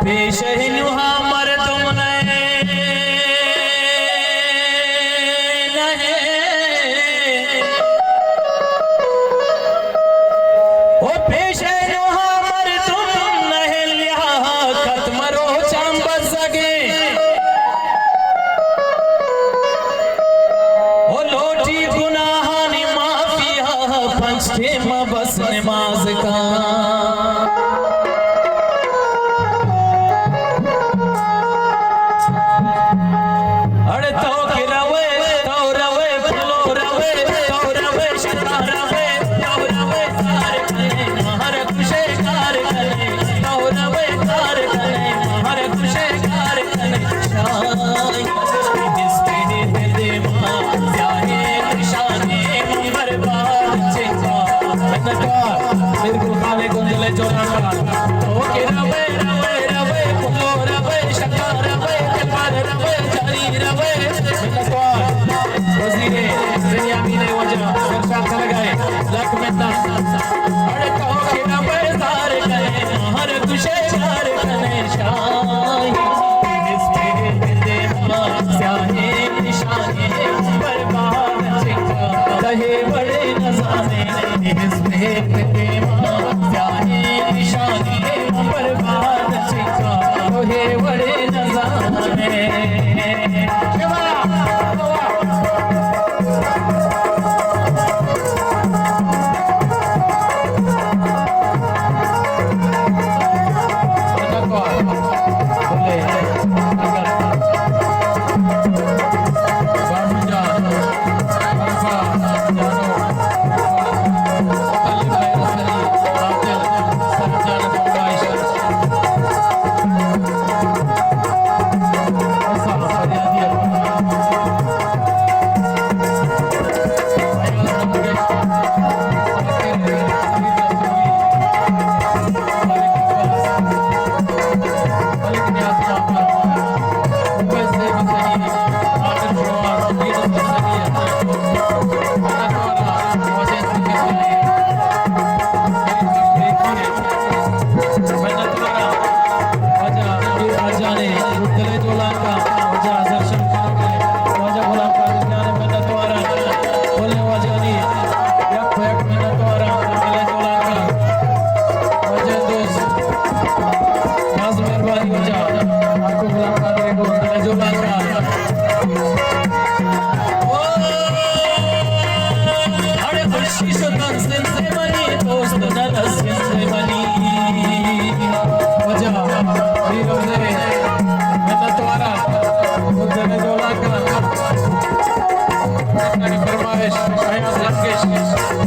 پیش نوحا مردم نئے، نئے۔ او پیش نوحا مردم نئے، لیا ختم روچاں بزگیں۔ او لوٹی گناہانی معافیا، پنچ ٹیم بس نماز کن۔ اڑے تو کہ روئے، تو روئے، پلو روئے، تو روئے، شکار روئے، تو روئے، کار کنے، مہر کشے کار کنے، تو روئے، کار کنے، مہر کشے کار کنے، شاہی۔ منتوار، بالکل خالق گندلے جولاکا۔ تو کہ روے، روے، روے، پلو روے، شکار روے، کلوار روے، جاری روے۔ منتوار۔ وزیر بنیامین واجہ سرشار کنگائے۔ لکھ منت۔ اڑے تو کہ روے، زار کنے، ہر کشے زار کنے، شاہی۔ سیاہیں نشانی برباد چکا، تہے وڑے نزانے، حزب دیما سیاہیں نشانی برباد چکا، تہے وڑے نزانے۔ واجہ غلام قادر جان ءِ منتوار آں۔ کلیں واجہانی یک پہ یک منتوار آں۔ کلیں جولاکا واجہ دوست، باز مہربانی واجہ۔ آکو غلام قادر ءِ گوں کلیں جولاکا۔ اڑے خوشی شتن زند منی، دوست نہ رسین منی۔ واجہ پیر روزے منتوار آں۔ کلیں جولاکا۔ فرمائش، ایاز لنگش۔